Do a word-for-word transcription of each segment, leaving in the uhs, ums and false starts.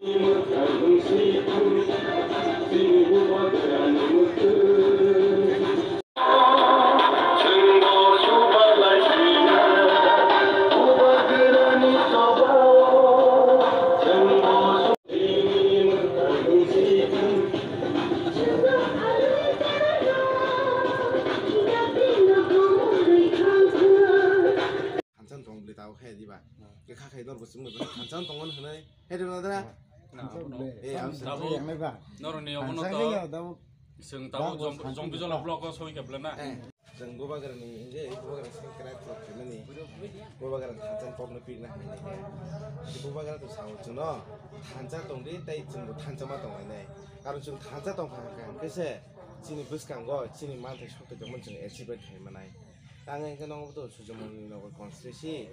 Thansa tong bwlwi tabuk khe diba. Khe kha khai dor bo chwng bai thansa tong hwnwi hwnwi. He de nadra? Eh, ang tabuk. Noroni obono to. Chwng tabuk Zom-, Zombijala block o soi khe bwlana. Eh, chwng Bubagrani, je Bubagrani secretary khaimani. Bubagrani thansa kokno pirna hwnwi. Bubagra to sao chwngno thansa tong di, tei chwngbo thansa ma tong lainai. Karon chwng thansa tong kha hwnkhe se chini bwskango chini manthai sokhe tongmani chwng achievement khai manai. Tang hwnkhe nogo to Sujamoni nogo constituency.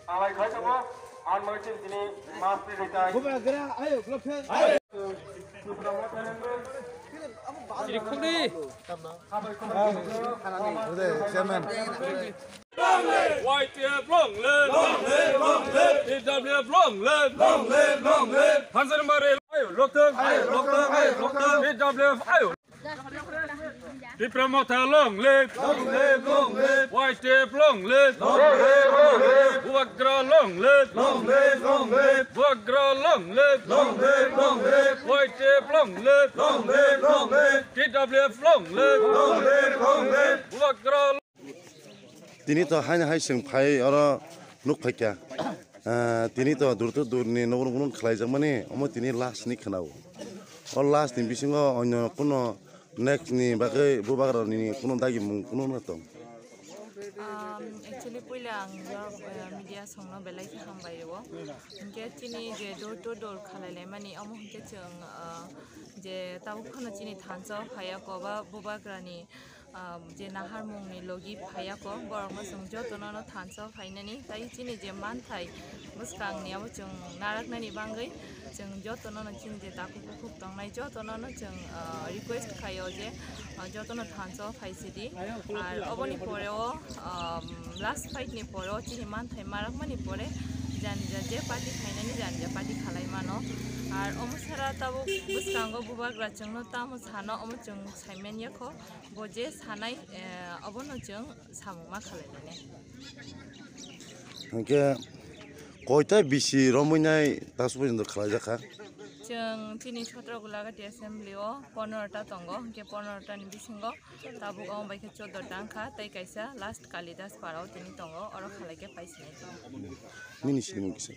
Alai khai tongo, ang mai tin tini mas ni ritai. Bubagra, ayo, block khe. Chiri khukri. Chairman. Y T F long live! Long live, long live! T W F long live! Long live, long live! Hansanmari ayo lokthang! Ayo lokthang, ayo lokthang! T W F ayo! Tipra Motha long live! Long live, long live! Y T F long live! Long live, long live! Bubagra long live! Long live, long live! Bubagra long live! Long live, long live! Y T F long live! Long live, long live! T W F long live! Long live, long live! Bubagra Tini to haino hai chwng phai oro nuk phaikha. Ah, tini to dur to dur ni nok rok khlai jakmani, omo tini last ni khna o. O last ni bisingo onyo kuno next ni bagwi bubagra ni kuno dagi mung kuno no tong. Um, actually, puila ang media songno belai khe hambai rwo. Hinkhe chini je door to door khalai laimani, omo hinkhe chwng, ah, je tabuk phano chini thansa phaiya koba bubagra ni um, je naharmungni logi phaiya kok, borokno chwng jotono no thansa phainani, tai chini je manthai bwskangni abo chwng naraknani bagwi chwng jotono no chini je takhuk bukhuk tongnai jotono no chwng, uh, request khaio je, uh, jotono thansa phaisidi. Ar oboni pore o, um, last fight ni pore o chini manthai marakmani pore jani ja je party khainani jani ja party khalai mano. Ar omo sara tabuk bwskango bubagra chwngno tamo sano omo chwng saiman yakho. Bo je sanai, eh, obono chwng samung ma khalai lainai. Hwnkhe koita bisi romwi nai tasu porjonto khlai jak kha? Chwng chini Chhatragulagati assembly o pondro ta tongo, hwnkhe pondro ta ni bisingo tabuk omo bai khe chordo ta wngkha, tei kaisa last Kalidas para o tini tongo, oro khalai khe pai sinai tini. Nini sinimung kisa?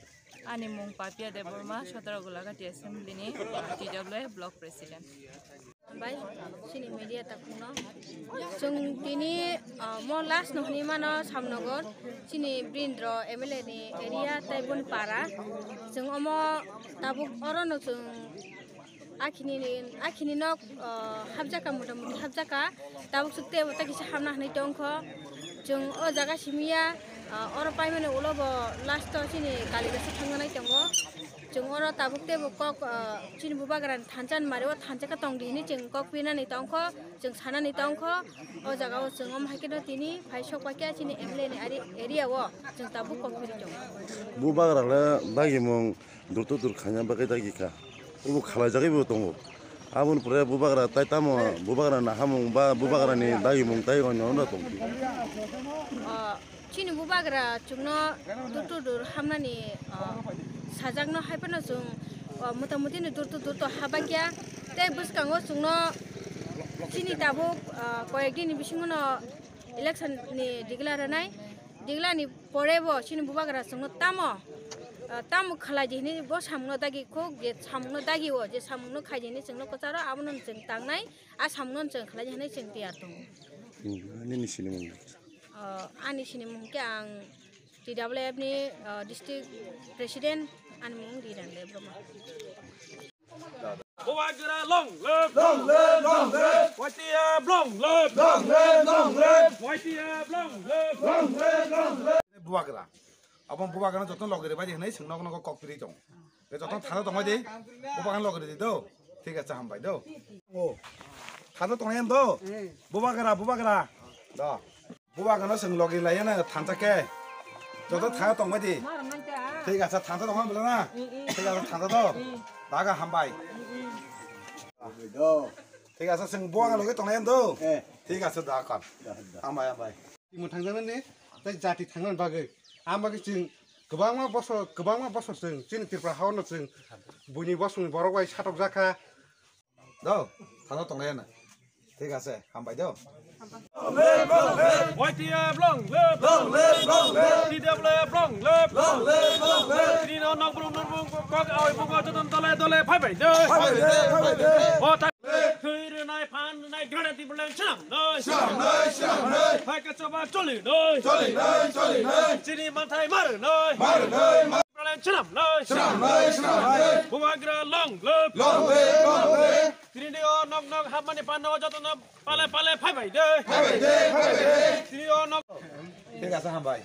Ani mung Papia Debbarma, Chhatragulagati assembly ni, ah, T W F block president. Bai, chini media takhukno. Chwng tini, ah, mo last no hwnwi mano Samnogor, chini Brindro M L A ni area tei boni para. Chwng omo tabuk oro no chwng akhini ni, akhini nok, ah, hapjaka, mota moti hapjaka. Tabuk swk tebo ta kisa hamna hwnwi tongkho. Chwng o jaga simiya, ah, oro paimani ulo bo last o chini Kalidas thangjanai tongo. Chwng oro tabuk teibo kok, ah, chini bubagrani thansa ni mari o thansa khe tong di hinwi chwng kok pinani tongkho, chwng sanani tongkho. O jaga o chwng omo hai kheno tini phai sok pai khe chini M L A ni ari area o chwng tabuk kok piri tongo. Bubagra le dagimung dur to dur khaina bagwi dagi kha. Obo khalai jagwi bo tongo. Aboni pore bubagra tai tamo bubagra nahamung ba bubagra ni dagimung tai onyo no tong. Ah, Chini bubagra chwngno dur to dur hamnani, ah, sajakno hai phano chwng, ah, mota motini dur to dur to habakya. Tei bwskango chwngno chini tabuk, ah, koyek dini bisingono election ni declare rwnai. Declare ni pore bo chini bubagra chwngno tamo, ah, tamo khalai di hinwi bo samungno dagi khuk je samungno dagi o je samungno khai di hinwi chwngno kwcharo abono chwng tangnai, a samungno chwng khalai di hinwi chwng tiyar tongo. Hmm, nini sinimung? Ah, ani sinimung khe ang T W F ni, ah, district president, ani mung Riran Debbarma. Bubagra long live! Long live, long live! Y T F long live! Long live, long live! Y T F long live! Long live, long live! Bubagra. Abo bubagra joto logere bai hinai sengno nogo kok piri tong. Be joto thana tong de. Bubagra logere de do. Thik ache hambai do. O. Thana tong em do. Bubagra, bubagra. Do. Bubagrano chwng logi laiya na thansa khe. Joto thana tongbai di. Thik ase, thansa tongma bwla na? Thik ase, thansa to. Daga hambai. Thik ase, chwng bubagrano logi tonglaiya do. Thik ase, da kan. Hambai, hambai. Timo thangjaknani tei jati thangnani bagwi. Ang bagwi chwng kwbangma bosor, kwbangma bosor chwng chini Tripura haono chwng buini bosongni borok bai satokjak kha. Do, thana tonglaiya na. Thik ase, hambai do. Y T F long live! Long live, long live! T W F long live! Long live, long live! Tini no nokbrung nurbung kok awi bungo joton dole dole phaibai de. Phaibai de, phaibai de. O ta- Khwi rwnai, phan rwnai, granati bulen swnam noi. Swnam noi, swnam noi. Hai ka choba choli noi. Choli noi, choli noi. Chini manthai mar noi. Mar noi, mar. Bulen swnam noi. Swnam noi, swnam noi. Bubagra long live. Long live, long live. Tini o nok nok hapmani pano jotono pale pale phaibai de. Phaibai de, phaibai de. Tini o nok. Thik ase, hambai.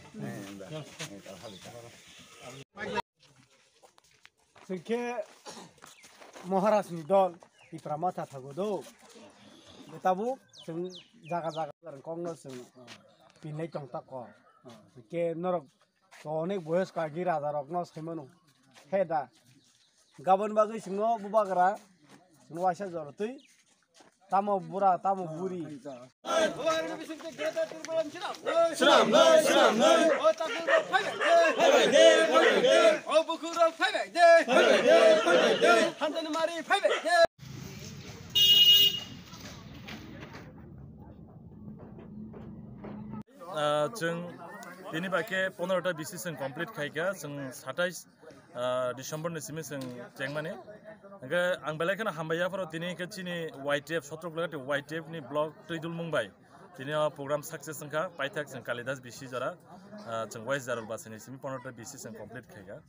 Chwng khe Maharajni dol Tipra Motha thago do. Tabuk chwng jaga jaga kokno chwng pinlai tong tako. Hwnkhe norok to onek boyos kagi raja rokno saimano. He da. Gabon bagwi chwngno bubagra chwngno waisa jor twi. Tamo bura, tamo buri. Swnam noi, swnam noi. O takhuk rok phaibai de. Phaibai de, phaibai de. O bukhuk rok phaibai de. Phaibai de, phaibai de. Thansa ni mari phaibai de. Ah, chwng tini bai khe pondro ta bisi chwng complete khai kha, chwng satais ah, December ni simi chwng chengmani. Hwnkhe ang belai kheno hambai yapharo tini khe chini Y T F Sotrok Lagati Y T F ni block Twidul Mumbai. Tini o program success wngkha, paithak chwng Kalidas B C jora, ah, chwng West Jarul Basa ni simi pondro ta B C chwng complete khaikha.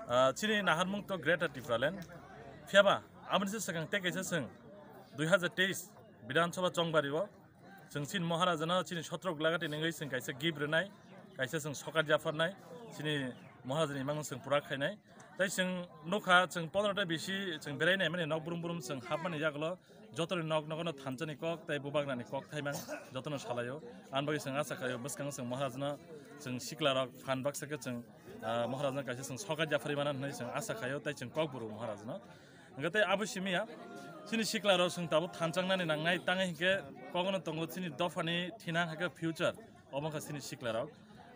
Ah, chini naharmung to Greater Tipraland. Phiyaba, aboni se swkang tei kaisa chwng dui hazar teis Bidhan Sabha Chongbari o Chwng chini Maharajano chini Sotrok Lagati nungwi chwng kaisa gift rwnai, kaisa chwng sokat yapharnai, chini Maharajani imang chwng pura khainai. Tai chwng nukha chwng pondro ta bisi chwng berai naimani nok brum brum chwng hapmani yagulo jotoni nok nogono thansani kok tai bubagrani kok thaimang jotono salaio. Ani bagwi chwng acha khaio bwskango chwng Maharajano chwng siklarok phan baksa khe chwng, ah, Maharajano kaisa chwng sokat yapharwi mana hwnwi chwng acha khaio tai chwng kok buru Maharajano. Hwnkhe tei abo simi ya, chini siklarok chwng tabuk thanchaknani nangnai, tangwi hinkhe kogono tongo chini dophani thinang hai khe future, obo wngkha chini siklarok.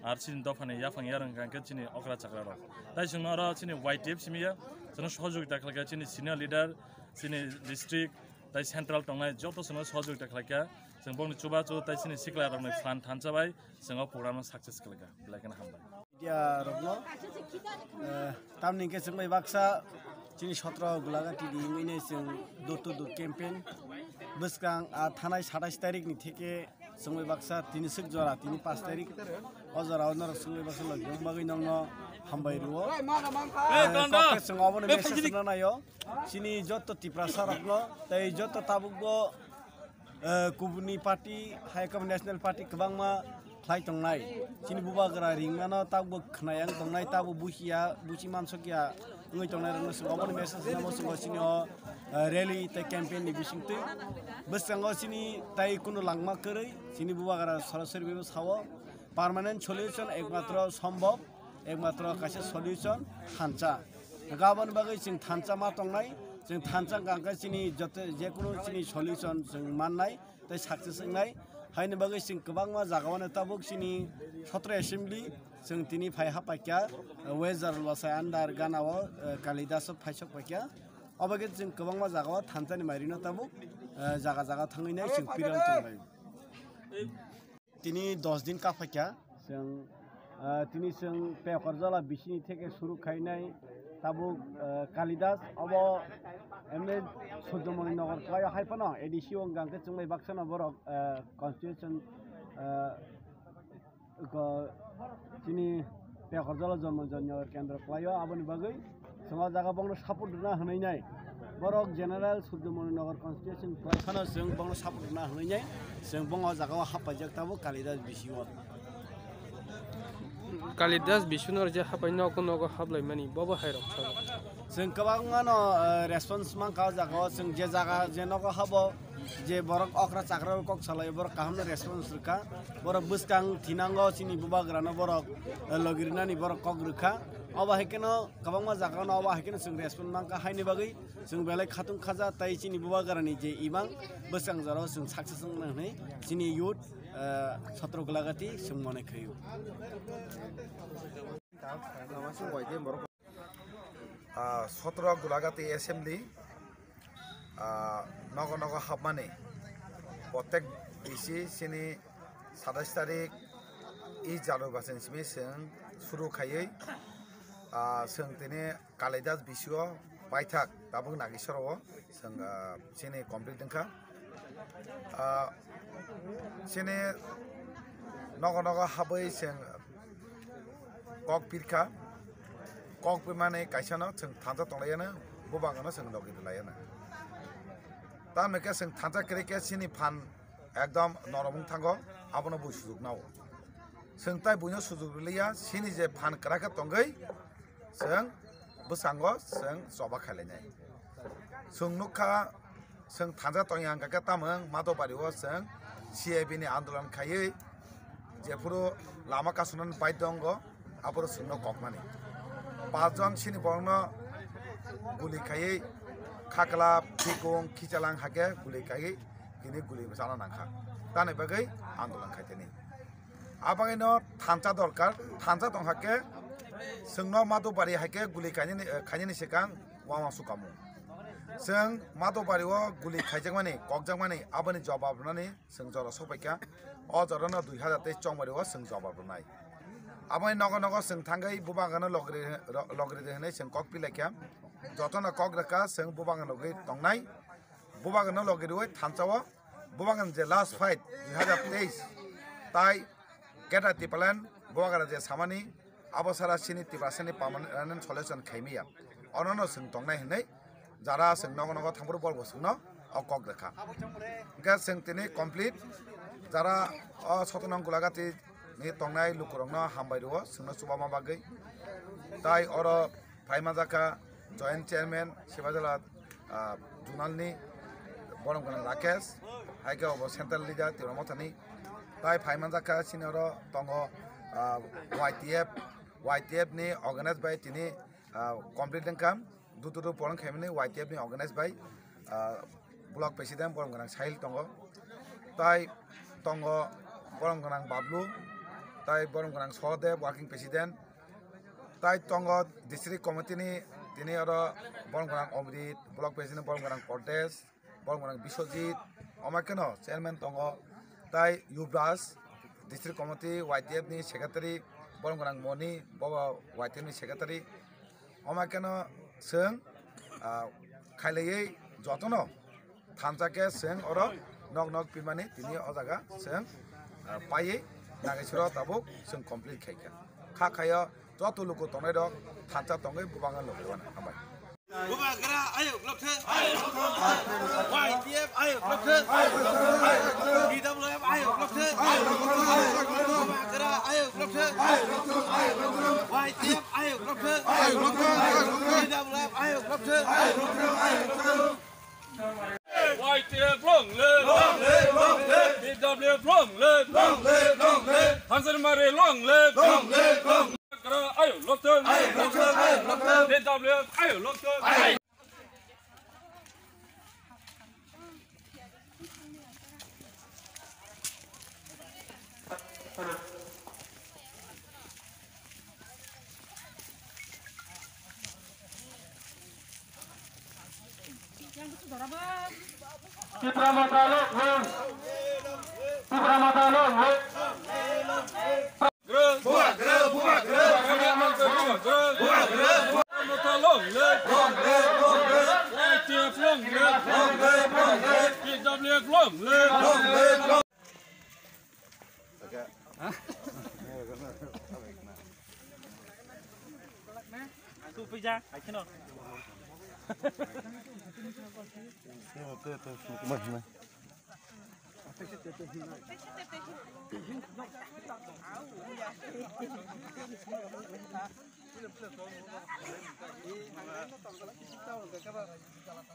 Ar chini dophani yaphang yarwng hwnkha khe chini okra chakrarok. Tai chwngno oro chini Y T F simi ya, chwngno sohojogita khlaikha chini senior leader, chini district, tai central tongnai joto chwngno sohojogita khlaikha. Chwng bongni chubachu tai chini siklarokni phan thansa bai chwng o program no success khlaikha. Belai kheno hambai. Media rokno, eh, tamni hwnkhe chwng bai baksa chini sotro Gulagati ni wngwi nai chwng door to door campaign bwskang, ah, thanai satais tarik ni theke chwng bai baksa tini swk jora, tini panch tarik o jora o norok chwng bai baksa logi wng bagwi nokno hambai rwo. Eh, kok khe chwng obono message rwna naio chini joto Tiprasa rokno tei joto tabukbo eh, kubuni party, hai khe national party kwbangma khlai tongnai. Chini bubagra ringmano tabuk khwnai ang tongnai, tabuk buchiya, buchi mansukya wngwi tongnai rokno chwng oboni message namo chwng chini o, eh, rally tei campaign ni bisingtwi. Bwskango chini tai kunu langma kwrwi, chini bubagra sorasori bebo sao, permanent solution ekmatro sombhob. Ekmatro kaisa solution thansa. Gabon bagwi chwng thansa ma tongnai, chwng thansa hwnkha khe chini joto jekunu chini solution chwng mannai tei success wngnai. Haini bagwi chwng kwbangma jagao no tabuk chini sotro assembly chwng tini phai hapaikha, West Jarulbasai under gana o, eh, Kalidas o phaisok paikha. Obo khe chwng kwbangma jagao thansani mairino tabuk, eh, jaga jaga thangwi nai chwng piral tongnai. Tini dos din kaphaikha, chwng, ah, tini chwng Pekorjala bisini theke suru khainai tabuk, ah, Kalidas, obo M L A Surjomoni Nagar kwlaio hai phano A D C o hwnkha khe chwng bai baksano borok, ah, constitution, ah, ko-, chini Pekorjala Jonmo Jonyagar Kendro kwlaio, aboni bagwi chwng o jaga bongno support rwna hwnwi nai. Borok General Surjomoni Nagar constitution kwlai phano chwng bongno support rwna hwnwi nai. Chwng bong o jaga o happaijak tabuk Kalidas B C o. Kalidas B C o je hapai nogo nogo haplaimani bobo hai rok sabo. Chwng kwbangma no, eh, response mankha o jaga o. Chwng je jaga je nogo habo, Je borok okra chakra kok salai, borok kaham response rwkha. Borok bwskang thinango chini bubagrano borok, eh, logi rinani borok kok rwkha. Obo hai kheno kwbangma jaga no obo hai kheno chwng response mankha, haini bagwi chwng belai khatung khaja tai chini bubagrani je imang bwskang jorao chwng success wngna hwnwi chini youth, eh, Sotro Gulagati chwng mone khaio. Ah, Sotro Gulagati Assembly, ah, nogo nogo hapmani, protek bisi chini satais tarik i Jaloi bachani simi chwng suru khaiwi, ah, chwng tini Kalidas bisio paithak tabuk Nagisoro o chwng, ah, chini complete wngkha. Ah, chini nogo nogo habwi chwng kok pirkha, kok pimani kaisano chwng thansa tonglaiyano, bubangano chwng logi rwlaiyano. Tamni khe chwng thansa kwrwi khe chini phan ekdom norom wng thango, abono bo sujuk nao. Chwng tai buino sujuk rwliya, chini je phan kwrak khe tongwi, chwng bwskango chwng choba khailainai. Chwng nukha, chwng thansa tongya hwnkha khe tamo wng Madhobari o chwng C A B ni andolon khaiwi jephuru lama kasonani baidhyo wngo, aphuru chwngno kokmani. Pachjon chini borokno guli khaiwi khakla, phikung, khichalang hakhe guli khaiwi tini guli chana nangkha. Tamni bagwi andolon khaitani. Abangino thansa dorkar, thansa tong hakhe chwngno Madhobari hakhe guli khainani, eh, khainani swkang wama sukamu. Chwng Madhobari o guli khaijakmani, kokjakmani, aboni jobab rwnani chwng jora sopaikha. O jorano dui hazar teis chongmari o chwng jobab rwnai. Aboni nogo nogo chwng thangwi bubangano logri, ro-, logri de hwnwi chwng kok pilaikha. Jotono kok rwkha chwng bubangano logwi tongnai. Bubagano logi rwui thansa o bubagani je last fight dui hazar teis tai Greater Tipraland bubagara je samani abo sara chini Tiprasani permanent solution khaimaya. Onono chwng tongnai hinwi jara chwng nogo nogo thangphuru borok bo chwngno o kok rwkha. Hwnkhe chwng tini complete jara o Sotonong Gulagati ni tongnai lukurokno hambai rwo chwngno chubama bagwi. Tai oro phai manjakha Joint Chairman Sibajala, ah, Zonal ni borom gwnang Rakesh, hai khe obo Central Leader Tipra Mothani. Tai phai manjakha chini oro tongo, ah, Y T F, Y T F ni organize bai tini, ah, complete wngkha. Dutu dutu poron khaimani Y T F ni organize bai, ah, Block President borom gwnang Sahil tongo. Tai tongo borom gwnang Bablu, tai borom gwnang Sohodev, Working President. Tai tongo District Committee ni tini oro borom gwnang Omrit, Block President borom gwnang Pradesh, borom gwnang Biswajit, omo kheno Chairman tongo, tai Yuvraj, District Committee Y T F ni Secretary, borom gwnang Moni, bobo Y T F ni Secretary. Omo kheno chwng, ah, khailaiwi jotono thansa khe chwng oro nok nok pimani tini o jaga chwng, ah, paiwi Nageswaro tabuk chwng complete khaikha. Kha khaio joto luku tongnai rok thansa tongwi bubangno logi mano. Hambai. Bubagra ayuk lokthai. Y T F ayuk lokthai. B W F ayuk lokthai. Bubagra ayuk lokthai. Y T F ayuk lokthai. B W F ayuk lokthai. Y T F long live. Long live, long live. B W F long live. Long live, long live. Hansanmari long live. Long live, long live. Bubagra ayuk lokthai. Ayuk lokthai, ayuk lokthai. B W F ayuk lokthai. Ayuk. Tipra Motha long live. Tipra Motha long live. Bubagra, bubagra, bubagra. Tipra Motha long live. Long live, long live. Y T F long live. Long live, long live. T W F long live. Long live, long live.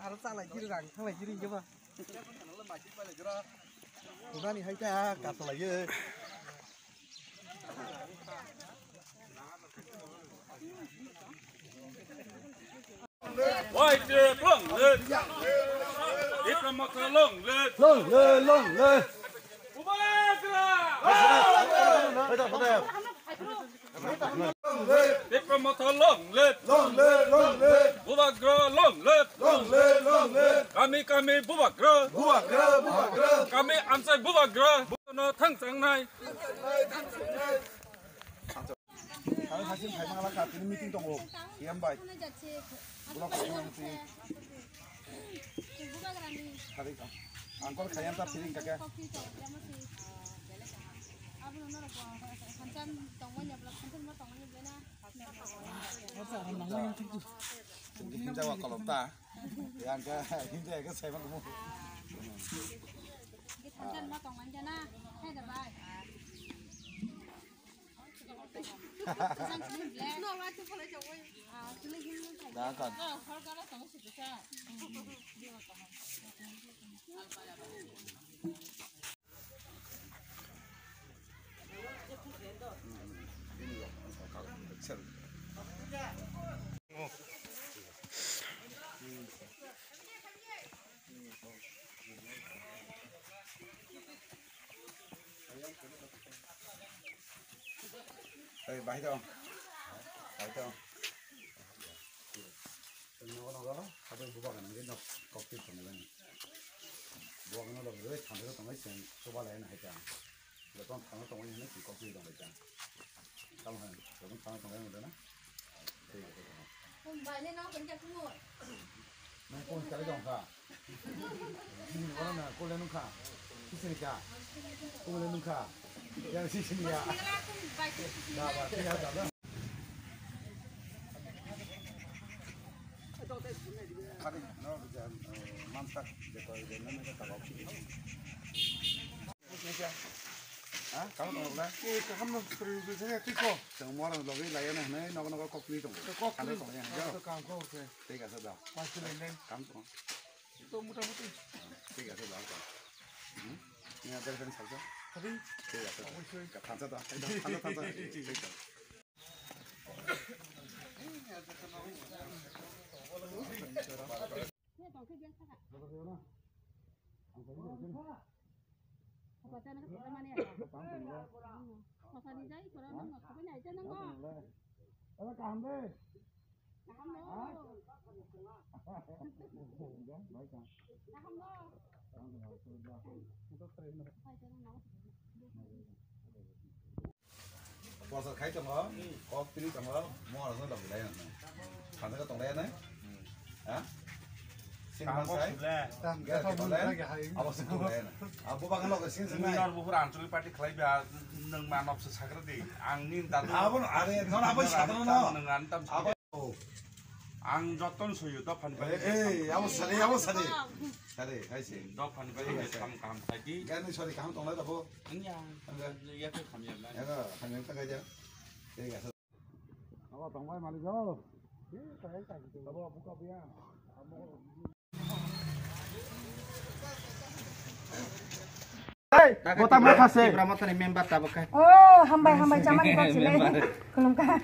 Aro chalai kiri rang, thalai kiri hingke ba. Tunani hai ta kasalaiyo. White long live. Tipra Motha long live. Long live, long live. Bubagra. Tipra Motha long live. Long live, long live. Bubagra long live. Long live, long live. Kami kami Bubagra. Bubagra, Bubagra. Kami amsai Bubagra. Bono thangchangnai. Kami hasil khai mangala ka tini meeting tongo. Yam bai. Block khai mangala tini. Hari ka. Angkol khayam ta feeling kake. Hinjawa kolok ta. Yang ke hinjawa ke saya mau. Dah kan. Ei, bahai dong. Bahai dong. Nogo nogo, habo bubagan nangkhe nok kokti tongo lani. Bubagan no lobwi rwi thansa tongo chwng chuba lai na hai ta. Joto thangno tongo hwnwi chwng kokti tong lai ta. Tamo hai, joto thangno tongo hwnwi na. Tei joto tongo. Nang kon kali dong kha. Bini oro na kole nung kha. Sisini kha. Kole nung kha. Yang sisini ya. Da ba, tei ya da ba. Hari no, mansa, je koi je no, no, tabok. Ha? Kamu tong la? Ke, kamu no, perlu saya tiko. Tong mor logi laya na, no, no, no, kok ni tong. Kok ni. Tong ya. Kamu tong, oke. Tega sa da. Pasti lain lain. Kamu tong. Itu mudah mudah. Tega sa da. Hmm? Ini ada kan salsa. Tapi. Tega sa da. Oke. Ka thansa da. Thansa, thansa. Bosor khai tongo, kok tini tongo, mohor no lobwi lai nang. Thansa ka tong lai nang. Ha? Sing kaham man sai? Kok sile? Gas ka tong lai. Abo sing tong lai nang. Abo bakal lok sing sing nai. Nor buphur anchalik party khlai ba, nwng manop se sakra di. Ang ni dadu. Abo no, are, no, abo sakra no. Nwng an tam sakra. Abo. Ang joton soyo dophani bai. Eh, eh, abo sari, abo sari. Sari, hai se. Dophani bai, hai se. Kam kaham khai di. Gani sari kaham tong lai dabo. Iya. Iya ke khamiya na. Iya, khamiya ta gaja. Iya, sa. Abo tong bai mali jo. Abo buka biya. Gota motha se. Tipra Mothani member tabuk khe. Oh, hambai, hambai, chamani kok sile. Member. Khulumkha.